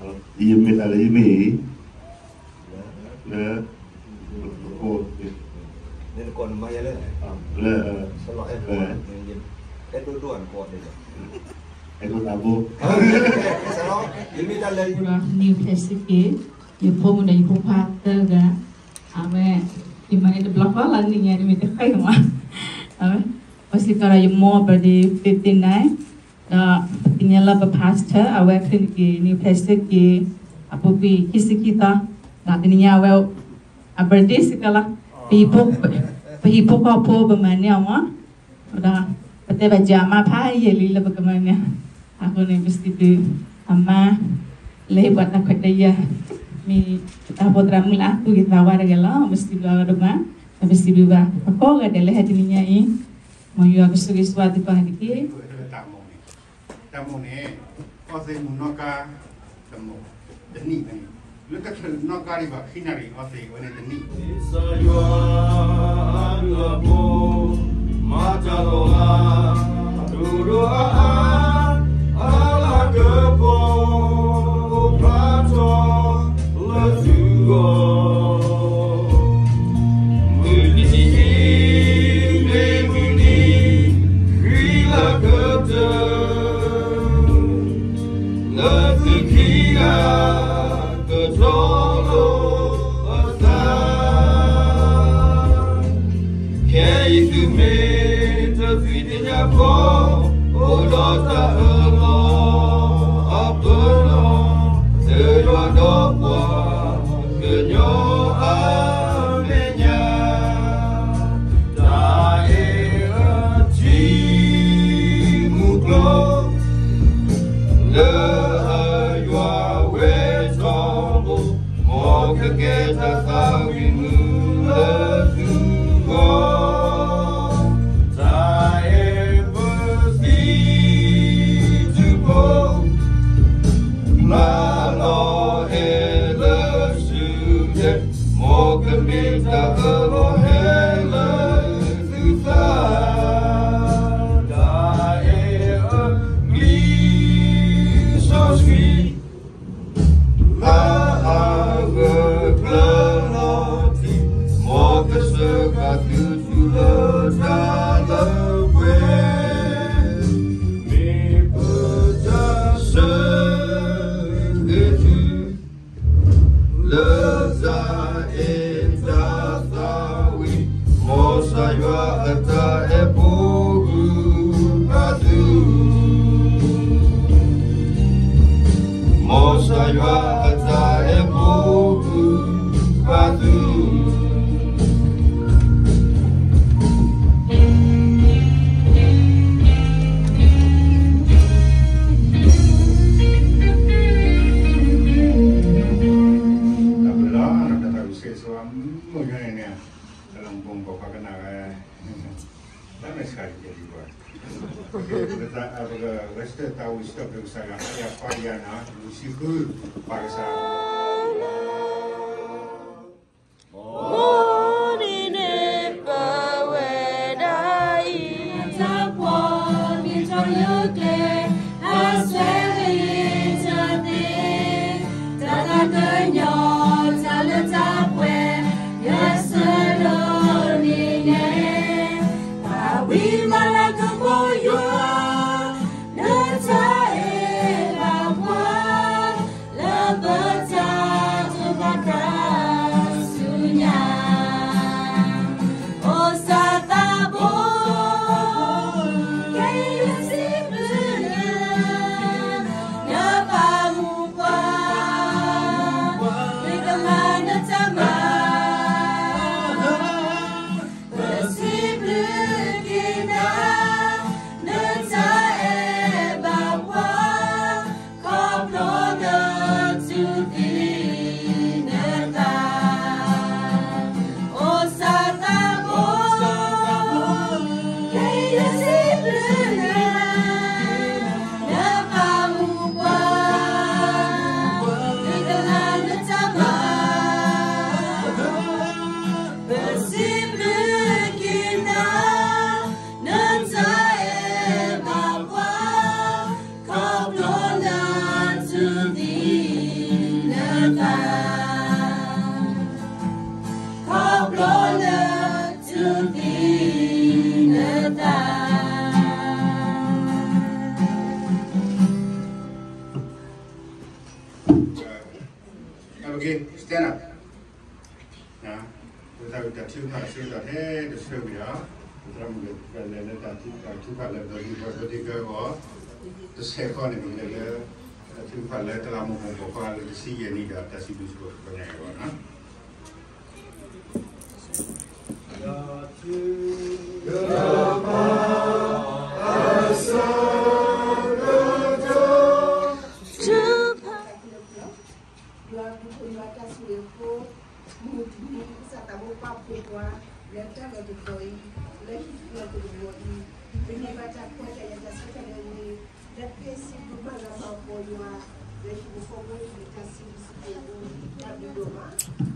ယမ့ၢ်တၢ်လၢယမ့ၢ်အံၤ လၢ လၢ အဲၣ်ဒိးတၢ်ဘိ ယမ့ၢ်တၢ်လၢ ယဖိမုၣ်ဒီးယဖိခွါသၢဂၤ အဝဲ ယမၤန့ၢ်တဘျီဃီလီၤ နံၣ်ညါန့ၣ်မ့ၢ်တဃဲမး အဝဲ ပစံးကီးဒီးယမိၢ် birthday fifty-nine ဒီးပသ့ၣ်ညါလၢပ pastor အဝဲချုးန့ၢ်က့ၤ နံၣ်ဖျဲးစ့ၢ်ကီး အပူၤကွံာ်ခံဆံခံသီ ဒီးတနံၤညါအဝဲ အ birthday စ့ၢ်ကီးလီၤ. ပဟံၣ်ဖိဃီဖိပမၤန့ၢ်အီၤမး ဒီး ပတဲဘၣ်ယွၤအမါဖးယံာ်လံလၢပကမၤန့ၢ် အဃိန့ၣ် ပစံးဘျုးအမါ လၢဟ့ၣ်ပှၤတၢ်ခွဲးတၢ်ယာ် မ့ၢ်တၢ်အိၣ်ဖှိၣ်သရၣ်မုၣ်လၢအသူၣ်ဂ့ၤသးဝါတဂၤလီၤ. ပစံးဘျုးအီၤဒိၣ်မး ဒီးပစံးဘျုးဘၣ် ပကိးဂၤဒဲးလၢဟဲတနံၤညါအံၤ မ်ယွၤကဆိၣ်ဂ့ၤဆိၣ်ဝါသုကိးဂၤတက့ၢ်. တၢ်မိၢ်န့ၣ် အီသံးမုၢ်နီၢ်ကါ တမိၢ် တနံၣ်န့ၣ် လၢတချုးနီၢ်ကါဒံးဘၣ်ခံနၣ်ရံၣ် အီသံးဝဲန့ၣ်တနံၣ် ကစၢ်ယွၤအဘျုးအဖှိၣ် မၤတၢ်လီၤလး ဒိၣ်ဒိၣ်အါအါ အလၤကပီၤ အိၣ်ဖျါထီၣ်လၢသုဂီၢ် မုၢ်နံၤအံၤ မ့ၢ်မုၢ်နံၤ ဃံလၤကတၢၢ် လၢသုခံဂၤ ကတီၤလိာ်အသး ခဲအံၤသုမ့ၢ်တၢ်သွံၣ်တညါ အိၣ်ဒီးတၢ်အၢၣ်လီၤအပၢၢ်လီၤ ဒီးယွၤဒီးပှၤကညီအမဲာ်ညါ တၢ်အဲၣ်အထံမူကျိၤ လၢအယွၤဝဲထီဘိ မ်ကကဲတၢ်သးဝံၣ်မုာ်လၢသုဂီၢ် တၢ်အဲၣ်ပသံတဘိ ဖျါလီၤအဲၣ်လၢစုဒဲး မ်ကမ့ၢ်တၢ်အၢၣ်လီၤဟဲလၢသုသး တၢ်အဲၣ်အမံၤစီဆှံ လၢအဂၢၢ်ကျၢၤလီၤတံၢ် မ်ကစၢ်ဃၣ်သုထူလၢတၢ်လၢပှဲၤ မ့ၢ်ပတၢ်ဆၢဂ့ၤသု လၢတၢ်အဲၣ်တၢ်သးဝံၣ် မ်ကစၢ်ယွၤအတၢ်အဲၣ်ဖိဂုာ်ဘၣ်သု မ်ကစၢ်ယွၤအတၢ်အဲၣ်ဖိဂုာ်ဘၣ်သု တၢ်ဘျုးလီၤ တၢ်သးဝံၣ်ဆဲးဆိ မိၢ်ညါန့ၣ်န့ၣ် အလီၤဘိပှၤကနၣ်ဝဲ တၢ်မဲာ်ဆှးယဲၢ်ဒံးဘၣ် ပက ပက ဝဲစတၢၢ်သးဝံၣ်စတၢၢ်ဖျၢၣ်ကစၢ်ယွၤ ယၤခွါယၤနၤ လူၤဆံဃု ပၢ်ကစၢ် မုၢ်နံၤန့ၣ်ပၢဝဲဒၣ်အံၤ တၢ်ကွီၢ်မ့ၢ်ထီၣ်လၢကျဲ အစဲဂ့ၤတၢ်သ့ တၢ်သးကညီၤ တၢ်လၢတၢ်ပှဲၤ ယဆၢဒိးန့ၢ်နဲ ပၢ်ဝံမၤလၤကပီၤယွၤ နတၢ်အဲၣ်ဘၣ်ပှၤ လၢပတၢ်ထုကဖၣ်တၢ်ဆူညါ အိၣ်စၢ်သးဘိ ခဲအံၤယစံးဘျုးနၤ နပာ်မူပှၤ နကမၤနတၢ်မၤ ပစံးဘျုးက့ၤနၤ နတၢ်အဲၣ်ဘၣ်ပှၤ ခီဖျိနတူၢ်သံ ခီဖျိလၢထူသံနသး Okay, stand up. ပသးဝံၣ်တၢ်ထုကဖၣ်ဆၢကတီၢ်ထဲတဆၢကွံာ်ဒီး ပသရၣ်မုၣ်ကလဲၤလၢတၢ်ထုကဖၣ်လၢပဒီပုၢ်ဝဲၢ်ဖိသ့ၣ်ကီး တဆဲးဃီန့ၣ် ပကလဲၤလၢ တၢ်ထုကဖၣ်လၢတလးမူးပိာ်ခွါလၢတဆံယဲၢ်နံၣ်ဒီးတၢ်စံးဘျုးစံးဖှိၣ်ကိးညါအဂီၢ်န့ၣ်လီၤ. ယွၤအဘျုးအဖှိၣ် ယွၤအတၢ်ဆိၣ်ဂ့ၤအဃိ မုၢ်တနံၤ ကစၢ်သးဘိပာ်ဖှိၣ်ပှၤ လၢတၢ်လီၢ်တတီၤအံၤ လၢဟံၣ်တဖျၢၣ်တဘိအံၤ ပန့ၢ်ဘၣ်တၢ်ခွဲးတၢ်ယာ်တၢ်ဆၢကတီၢ်လၢအဂ့ၤ လၢဖဲစံးဘျုးမၤလၤမၤကပီၤယွၤ လၢဟံၣ်ဖိဃီဖိတၢ်စံးဘျုးစံးဖှိၣ်အပူၤ တၢ်ဘျုးဒိၣ်မး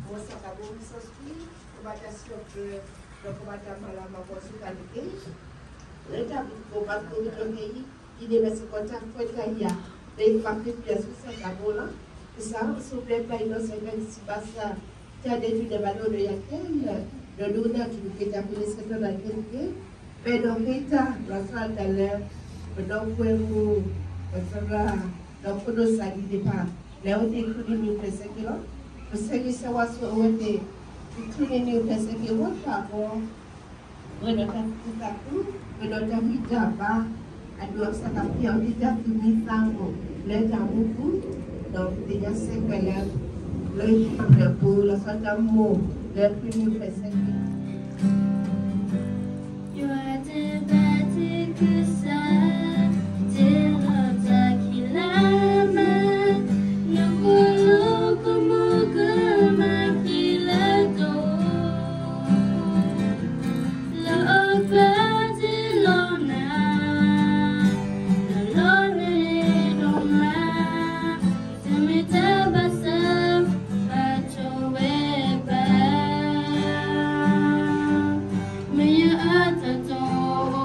မ်စၢ်သးဘိလံာ်စီဆှံ ကဘၣ်တၢ်စံးထီၣ်ပတြၢၤ ဒီးကဘၣ်တၢ်မၤလၤမၤကပီၤဆူတၢ်န့ၣ်တက့ၢ်. လၢတၢ်ဘျုးဒိၣ်မးလၢအဂ့ၤအံၤ ဒ်န့ၣ်မ့ၢ်စ့ၢ်ကီးတၢ်ခွဲးတၢ်ယာ် လၢယကဘၣ်ဃ့ပၠးဆူကစၢ်သးဘိလီၤ. ကစၢ်ဧၢ ပဆိၣ်ပျဲပျဲယနီၢ်စဲးကဲကစံးဘၣ်ဆၣ် တၢ်ဒဲးဘးဒိၣ်ဒီးယၤခဲလၢာ် ဒီးဒိကနၣ်တၢ်က့ၤတၢ်ဃ့လၢဆၢကတီၢ်တၢ်ခဲတက့ၢ်. ပအဲၣ်ဒိးဃ့တၢ်လီၤဆီဒၣ်တၢ်လၢ ပဒီပုၢ်ဝဲၢ်မုၣ် ပသရၣ် ဒီးဖိဒိၣ်စၢ်ဒံသ့ၣ်တဖၣ် လၢအဝဲသ့ၣ်ချုးန့ၢ်နံၣ်အိၣ်ဖျဲၣ်ဆဲးက့လီၤ. ပဆၢဂ့ၤဆၢဝါဆိအဝဲသ့ၣ် ချုးန့ၢ်နံၣ်အိၣ်ဖျဲၣ်ဆဲးက့ဝဲတဖၣ်အဂီၢ် ပှဲၤဒီးတၢ်သူၣ်ခုသးခု ပှဲၤဒီးတၢ်ဂံၢ်တၢ်ဘါ အဒိၣ်အဆၢသးဖှံအီၤဒ်တၢ်သူၣ်မံသးမုာ်လၢတၢ်မူပူၤ ဒီးပသ့ၣ်ညါစ့ၢ်ကီးလၢ လၢဟံၣ်တဖျၢၣ်အပူၤ လီၤဆီတၢ်မိၣ်လၢချုးန့ၢ်အိၣ်ဖျဲၣ်ဆဲးက့ ယွၤတဘၣ်တၢ်ကစၢ် တ့လီၤတၢ်ခံးလါမး နဃိလၢကမူကမၣ်ခံလၢတိ လၢအကျါတ့လီၤနၤ လၢလီၤနၤဒိၣ်မး တမ့ၢ်တၢ်ဘၣ်ဆၣ် ဘၣ်ဆိၣ်ဝဲဘၣ် မ့ၢ်ယအတၢ်တိၢ်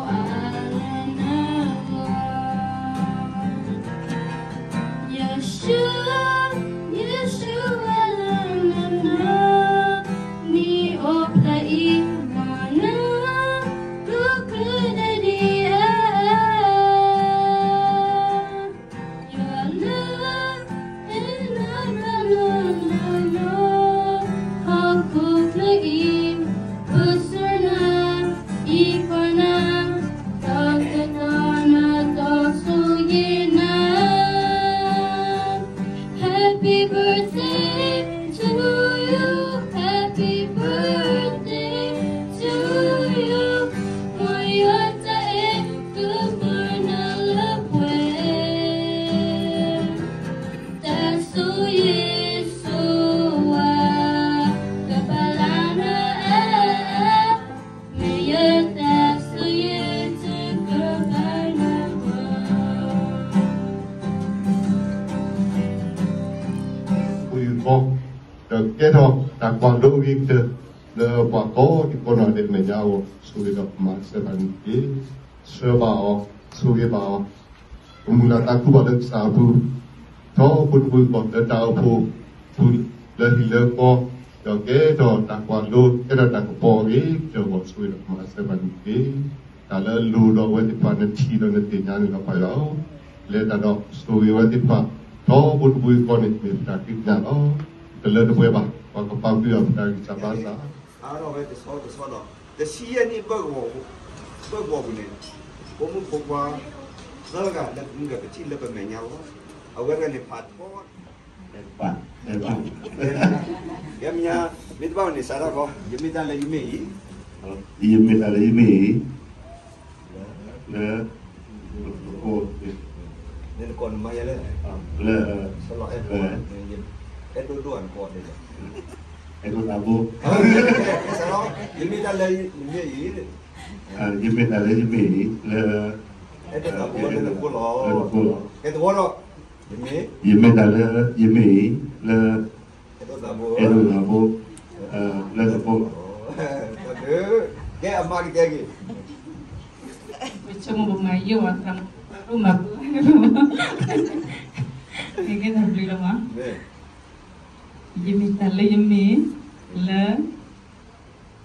အါလၢနဂီၢ် ယဆူ ယဆူဝဲလၢနနီၤ နံၣ်အိၣ်ဖျဲၣ်အံၤ မၤနၤ ကျိချံဒဲးဒံးဧၢ ယွၤလၢ ဟ့ၣ်နၤတၢ်လၢနနီၤ ဟီၣ်ခိၣ်ချၢအံၤ ပစၢၤနၤ အံးကီၢ်နၤ တီကတီၢ်နၤ တီဆိၣ်ဂ့ၤနၤ Happy birthday to you, happy birthday to you, မ်ယွၤတၢ်အဲၣ်ကမၤနၤလၢပှဲၤ တၢ်ဆိၣ်ဂ့ၤဆိၣ်ဝါ ကပာ်လၢနၤ မ့ၢ်ယတၢ်ဆိၣ်ဂ့ၤဆိၣ်ဝါ ကပာ်လၢနၤ ပူၤယုၢ်ဘီ ဒီးကဲထီၣ်တၢ်ကွၢ်လိအဂ့ၤကတၢၢ် လၢပှၤကိးဒံကိးနီၢ်ဒဲးမဲာ်ညါအဂီၢ် ဆိၣ်ဂ့ၤဒီးမၤစၢၤပှၤန့ၣ်တက့ၢ်. ဆှၢဘၣ်အီၤ, ဆိၣ်ဂ့ၤဘၣ်အီၤ, ပမုၢ်လၢ်သးခုဘၣ်လၢကစၢ်အပူၤ, ထီဘိတဘိယူၢ်ဃီလၢတၢ်အိၣ်ဖှိၣ်ပူၤ လၢဟံၣ်လၢဃီ, ဒီးကဲထီၣ်တၢ်ကွၢ်လိ ကဲထီၣ်တၢ်ကပီၤအဂ့ၤကတၢၢ်အဂီၢ် ဆိၣ်ဂ့ၤဒီးမၤစၢၤပှၤန့ၣ်တက့ၢ်. တၢ်လၢအလိၣ်ဒီးအဝဲသ့ၣ်တဖၣ်နထံၣ်ဒီးနသ့ၣ်ညါန့ၣ်လီၤ ပၢ်ယွၤဧၢ, လဲၤတၢ်ဒီးဆိၣ်ဂ့ၤအဝဲသ့ၣ်တဖၣ် ထီဘိတဘိယူၢ်ဃီန့ၣ် မ့ၢ်ပတၢ်ဃ့ကညးလီၤ. တလၢတပှဲၤဘၣ် ပှၤကပာ်ကွံာ်အီၤပတၢ်ဂံၢ်စၢ်ဘါစၢ် အါထီၣ်ဝဲတဆီတဆီဒီး တဆံယဲၢ်နံၣ်ဘၢၣ်ကဝီၤပူၤန့ၣ် ဖိမုၣ်ဖိခွါသၢဂၤလၢပမုၢ်ဂၤပထံၣ်လၢပမဲာ်ညါလီၤ. အဝဲတဂၤန့ၣ်ဖးထီ ကဲမ့ၢ်ညါ မ့ၢ်တဘၣ်န့ၣ် စးထီၣ်ကီး ယမ့ၢ်တၢ်လၢယမ့ၢ်အံၤ ယမ့ၢ်တၢ်လၢယမ့ၢ်အံၤ လၢ လၢ လၢ အဲၣ်ဒိးသးဘိ ယမ့ၢ်တၢ်လၢယမ့ၢ်အံၤ လၢ အဲၣ်ဒိးသးဘိ လၢနဖိလီၤ လၢနဖိလီၤ ကဲသဝီဒီး ယမ့ၢ်တၢ်လၢယမ့ၢ်အံၤ လၢ အဲၣ်ဒိးသးဘိ အဲၣ်ဒိးသးဘိ လၢနဖိလီၤ ကဲအမါကတဲက့ၤ ပဆိကမိၣ်ပမၤယိၣ်အသး ပမၤပူၤ ကဲကဲတၢ်ဘျုးလီၤမး မ့ၢ် ယမ့ၢ်တၢ်လၢယမ့ၢ်လၢ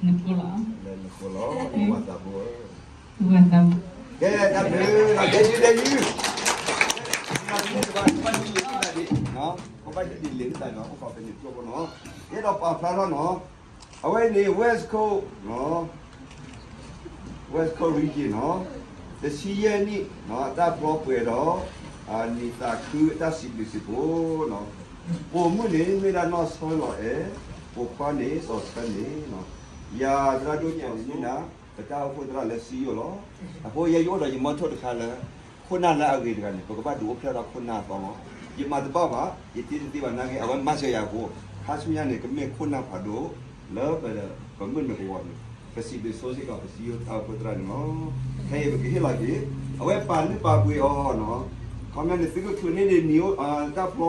နကိးလီၤ, လၢနကိးလီၤ, ဝၤသးဘိ, ဝၤသးဘိ, ကဲ တၢ်ဘျုး, ကဲယုဒဲယု, ကဘၣ်ဒ်န့ၣ်လံတၢ်နီၤ, ကဘၣ်ဒ်န့ၣ်လံတၢ်နီၤ, အိၣ်ခီဖဲန့ၣ်ကျိဖိနီၤ, ယအဲၣ်ဒိးပာ်ဖျါထီၣ်နီၤ, အဝဲန့ၣ် West Coast နီၤ, West Coast Region နီၤ, တဆံယဲၢ်နံၣ်နီၤ, တၢ်ဖျီပှဲၤဒီး နံၣ်သးခုအတၢ်စံးဘျုးစံးဖှိၣ်နီၤ, ပိာ်မုၣ်န့ၣ် မ့ၢ်ဒၣ်နီၢ်ဆီလီၤအဲၣ်, ပိာ်ခွါန့ၣ် စီၤဆၢန့ၣ်နီၤ, ယၤသရၣ်ဒိၣ်ညါန့ၣ်မ့ၢ်ဒၣ် ပတၢ်အိၣ်ဖှိၣ်သရၣ်လၢစံယိၣ်လီၤ. အဃိယဲယအိၣ်ဒီးယမီထိၣ်တခါလၢ ခိၣ်နၢ်လၢအဂ့ၤတဂၤန့ၣ် ပကဘၣ်ဒုးအိၣ်ဖျဲၣ်ဒီးခိၣ်နၢ်အသီလီၤ. ယမၤတဘၣ်ဘၣ်, ယတ့တသ့ဘၣ်နာ်က့ အဝဲမၤစၢၤယၤအဃိ, ခါဆူညါန့ၣ် ကမ့ၢ်ခိၣ်နၢ်ဖးဒိၣ် လၢပ ပမုၢ်နုာ်ကဝီၤန့ၣ် ပစံးဘျုးဆိစ့ၢ်ကီး ပစံယိၣ်တၢ်အိၣ်ဖှိၣ်သရၣ်န့ၣ်လီၤ. ခဲအံၤပကဟ့ၣ်လီၤက့ၤ အဝဲပာ်လုၢ်ပာ်ပှ့ၤအီၤနီၤ, ခီပညီန့ၣ် သုကချုးန့ၢ်ဒံးနံၣ် တၢ်ဖျီ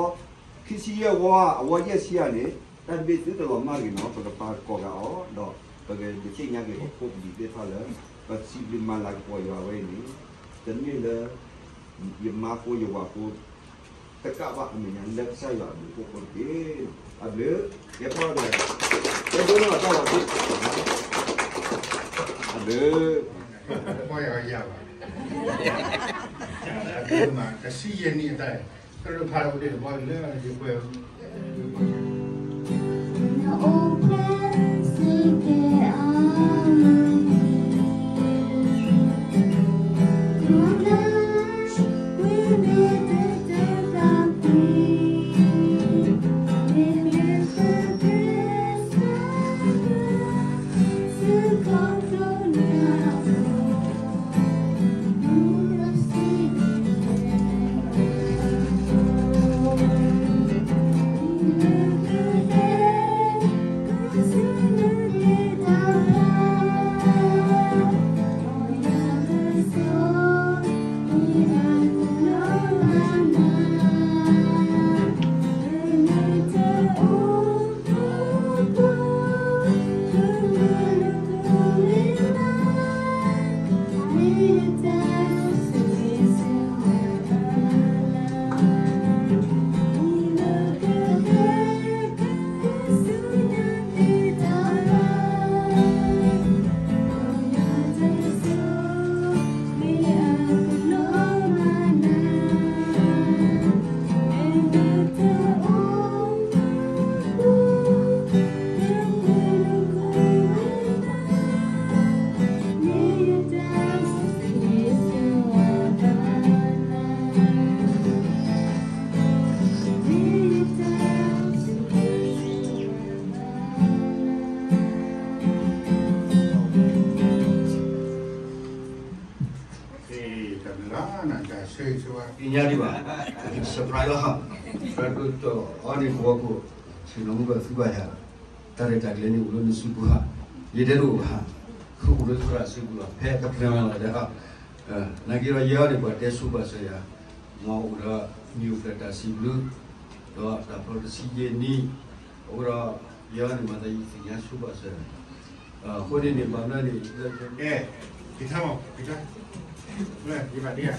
ခံဆံယဲၢ်ဝီ အဝီယဲၢ်ဆံယဲၢ်န့ၣ် တၢ်တဘ့ၣ်သုတလီၤမၢ်တဂ့ၤနီၤ, ပကပာ်ကီၤဂၤအီၤ ဒီးပကဒုးသ့ၣ်ညါက့ၤပဖိပလံၤသ့ၣ်တဖၣ်လၢ ပစံးဘျုးမၤလၤကပီၤယွၤဝဲအံၤန့ၣ် တမ့ၢ်လၢ ယမါဖိယဝၤဖိ တကးဘၣ်အမဲာ်ညါလၢကစၢ်ယွၤအဘျုးအဖှိၣ်အဃိတက့ၢ်. အဘျုး, ယဲဖီဒီး ယဲဒိလီၤတၢ်လီၤဒုး, အဘျုး, ဖီယၤယၤဘၣ်, တဆံယဲၢ်နံၣ်အတၢ် ကရၢဖးလၢအိၣ်ဒံးတဘီလၢယကွဲး တၢ်ဘျုးလီၤ, တၢ်ဆၢဂ့ၤဆၢဝါ သ့ၣ်ညါဒံးဘၣ်, တၢ် surprise လီၤ, သရၣ်ဒိၣ်တီၤအီၤန့ၣ် ကဝီၤကိး ဆ့ၣ်နီၤမုၢ်ကီၢ်သူဘၣ်ယၤ, တၢ်ရဲၣ်တၢ်ကျဲၤန့ၣ် အိၣ်လၢနစုပူၤဧါ, ယဲဒၣ်တအိၣ်ဘၣ်, အိၣ်လၢသရၣ်စုပူၤလီၤ, ဖဲကပျၢၤလီၤဒီး နာ်က့ဒီးယဲအံၤန့ၣ် ပှၤတဲဆိပာ်စၢၤယၤ, မ်အအိၣ်ဒီး မ့ၢ်အိၣ်ဖျဲၣ်တၢ်စံးဘျုး, ဒီးတၢ်ဖျီတဆံယဲၢ်နံၣ်, အဃိဒီး ယဲအံၤန့ၣ် မၤသးယသ့ၣ်ညါဆိပာ်စၢၤ, အဃိန့ၣ်န့ၣ် ဘၣ်မနုၤန့ၣ် ကဲ, ကထါမး, ကထါ, လၢယဘၣ်ဒ့ဧါ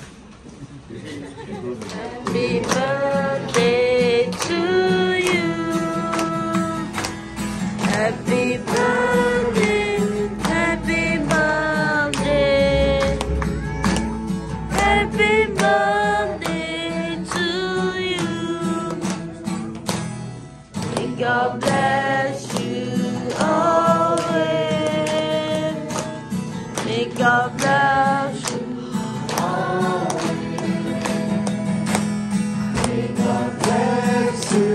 Happy birthday to you. Happy birthday, happy birthday, happy birthday to you. May God bless you always. May God bless you always. May God bless you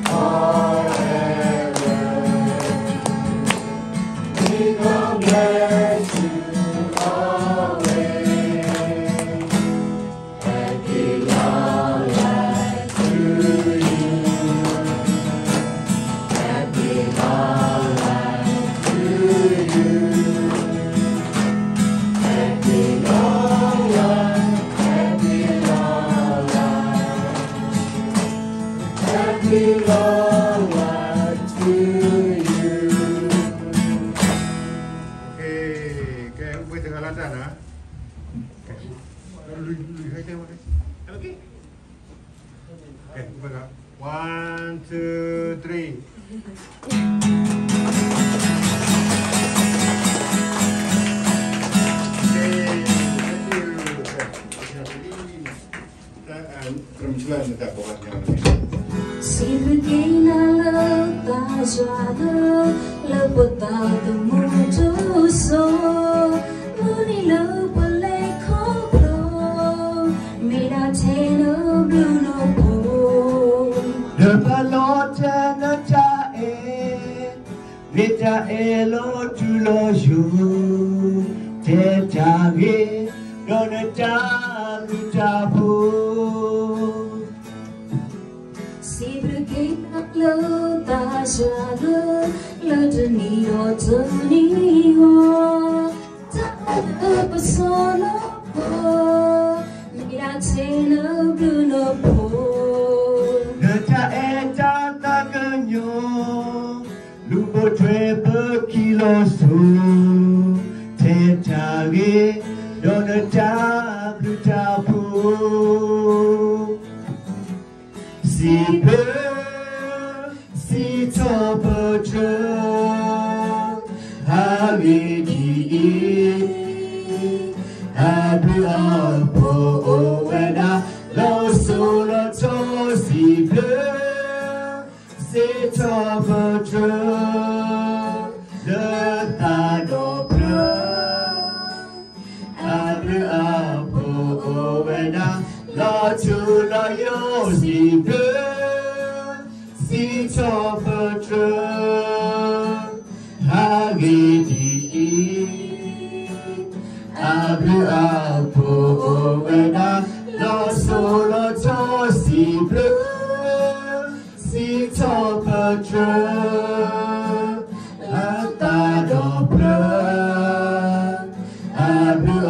forever. May God bless you always. Happy long life to you. Happy long life to you. Happy long life, happy long life. Happy long life to you. ကဲ, ကဲ, ဝဲတဂၤလၢတၢ်နၤ, လွံၢ်, လွံၢ်ဟဲတဲဝဲ, ကဲ, ဝဲက, one, two. Three. စံးဘျုးက့ၤနၤလၢသးယွၤလၢ လၢပသးသမူတစိၤ, မုၢ်နံၤလၢပလဲၤခီဖျိ, မ့ၢ်ဒၣ်ထဲနဘျုးနဖှိၣ်, ဒီးပလီၤတဲာ်နတၢ်အဲၣ်, မ့ၢ်တၢ်အဲၣ်လီၤထူလီၤယိာ်, တဲတၢ်ဂ့ၤ, ဒီးနတၢ်ဘျုးတၢ်ဖှိၣ် စံးဘျုးက့ၤနၤလၢသးယွၤလၢ လၢတနံၤဒီးတနံၤအီၤ, တၢ်လၢပစီလီၤပှီၤ, မ့ၢ်ဒၣ်ထဲနဘျုးနဖှိၣ်, နတၢ်အဲၣ်တၢ်သးကညီၤ, လူၤပိာ်ထွဲပခံလီၤစိၤ, ထဲတၢ်ဂ့ၤ, ဒီးနတၢ်ဘျုးတၢ်ဖှိၣ် စံးဘျုး, စံးထီၣ်ပတြၢၤ, ဟးဂ့ၤဒ်အံၤ, အဘျုးအဖှိၣ်အိၣ်ဝဲဒၣ်, လီၤစိၤလီၤထီစံးဘျုး, စံးထီၣ်ပတြၢၤ, လၢသးဒီဖျၢၣ် အဘျုးအဖှိၣ်အိၣ်ဝဲဒၣ်, လီၤထူလီၤယိာ်စံးဘျုး, စံးထီၣ်ပတြၢၤ, ဟးဂ့ၤဒ်အံၤ, အဘျုးအဖှိၣ်အိၣ်ဝဲဒၣ်, လီၤစိၤလီၤထီစံးဘျုး စံးထီၣ်ပတြၢၤ, လၢသးဒီဖျၢၣ်, အဘျုးအ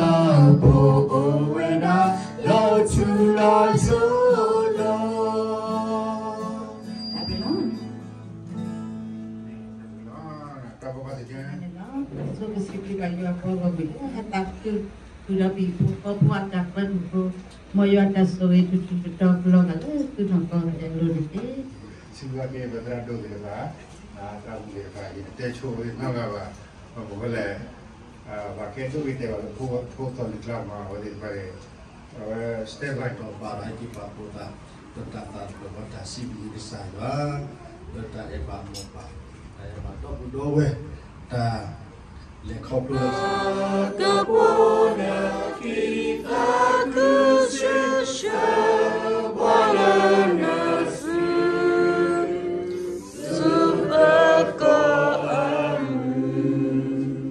ဖှိၣ်အိၣ်ဝဲဒၣ်, လီၤထူလီၤယိာ်လီၤ. တၢ်ဘျုးလီၤ. တၢ်ဘျုးလီၤ. ဆိကစံးဘျုးဘၣ်ယွၤကိးဂီၤမုၢ်လၢအသးခု, ဃုာ်ဒီးပဟံၣ်ဖိဃီဖိအတၢ်ကွဲမုာ်ဖိ, မ်ယွၤတၢ်ဆိၣ်ဂ့ၤထူထူတီတီကလီၤဂာ်လၢသုနီၢ်ကီၢ်ဂဲၤလိၤန့ၣ်တက့ၢ်. စံးဘျုးက့ၤပသရၣ်ဒိၣ်သ့ၣ်တဖၣ်, တၢ်မုၢ်သ့ၣ်တဖၣ် ယတတဲဆိဝဲနီတဂၤဘၣ်, ပဝဲလဲၣ်, ပှၤကဲဒိၣ်က့ၤတဲဘၣ်လၢဖိသီလံၤကျါမး အဝဲသ့ၣ်တဖၣ်န့ၣ်, အဝဲ step by step ဘၣ်ဒီးဟဲက့ၤပာ်ဖှိၣ်သး, ဒီးတၢ်သးတဖျၢၣ်ဘၣ်တၢ်စံးဘျုးကစၢ်ယွၤ, ဒီးတၢ်အဲၣ်ဘၣ်မိၢ်ပၢ်, တၢ်အဲၣ်ဘၣ်ဒီပုၢ်ဒီဝဲၢ်, တၢ်လဲၤခီဖျိလီၤ ကပီၤနခံသးခုဆၢဆၢ, ပှၤလၢနစု စူၢ်ကီၢ်အမုၢ်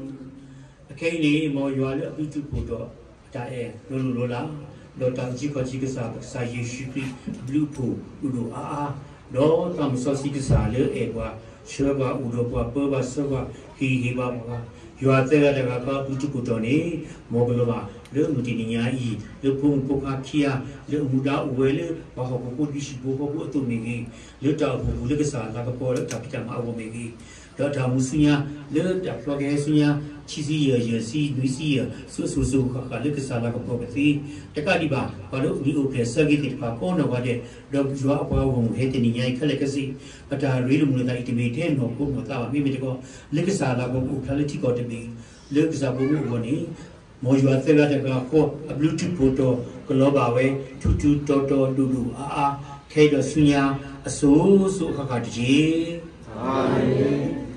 အခဲအံၤန့ၣ် မ်ယွၤလၢအဘျုးထူးဖှိၣ်ဒီး အတၢ်အဲၣ်လိၤလိၤလၢ်လၢ်, ဒီးတၢ်အုၣ်က့ၤခီၣ်က့ၤကစၢ် ပကစၢ်ယ့ၣ်ၡူးခရံာ်အဘျုးအဖှိၣ်ဒိၣ်ဒိၣ်အါအါ, ဒီးသးစီဆှံကစၢ်လၢအဲၣ်ပှၤ, ဆှၢပှၤ, အိၣ်ဒီးပှၤ, ပၢပှၤ, ဆှၢပှၤ, ဟ့ၣ်ဂံၢ်ဟ့ၣ်ဘါပှၤ, ယွၤသၢဂၤတဂၤဃီအဘျုးထူးဖှိၣ်ထီၣ်န့ၣ်, မ်ကလီၤဘၣ်လၢမုၢ်တနံၤညါအံၤ လၢဖိမုၣ်ဖိခွါခံဂၤ, လၢအမူဒါအိၣ်ဝဲလၢပှၤဟီၣ်ခိၣ်ဖိဒံစံၣ်ဖိဃီဖိအသိးမ့ၢ်ဂ့ၤ, လၢတၢ်အိၣ်ဖှိၣ်ပူၤလၢကစၢ်လၤကပီၤလၢတၢ်ဖံးတၢ်မၤအဂီၢ်မ့ၢ်ဂ့ၤ, ဒီးတၢ်အိၣ်မူဆူညါ လၢတၢ်ဖျီကဟဲဆူညါ ခံဆံယဲၢ်, ယဲၢ်ဆံ, နွံဆံယဲၢ်, စိၤစိၤစိၤဃၣ်ဃၣ်လၢကစၢ်လၤကပီၤကသ့, တကးဒံးဘၣ် ပှၤလၢအအိၣ်မံအိၣ်ဖျဲၣ်ဆၢဂ့ၤသ့ၣ်တဖၣ်ကိးနီၢ်ဂၤဒဲး, ဒီးယွၤအပှၤဂီၢ်မုၢ်ဟဲတနံၤညါအံၤခဲလၢာ်ခဲဆ့, ပတၢ်ရ့လိာ်မုာ်လိာ်သးအံၤတမ့ၢ်ထဲနီၢ်ခိနီၢ်သးဘၣ် မ့မ့ၢ်တခီ, လၢကစၢ်လၤကပီၤကအိၣ်ဖျါလၢထံကီၢ်တဘ့ၣ်, လၢကစၢ်ဖိမုၣ်အဂီၢ်န့ၣ်, မ်ယွၤသၢဂၤတဂၤဃီ အဘျုးထူးဖှိၣ်ထီၣ် ကလီၤဘၣ်ဝဲ ထူးထူးတီၤတီၤဒိၣ်ဒိၣ်အါအါ, ခဲအံၤဒီးဆူညါ အစိၤစိၤအဃၣ်ဃၣ်တက့ၢ်. အၤမ့ၣ်.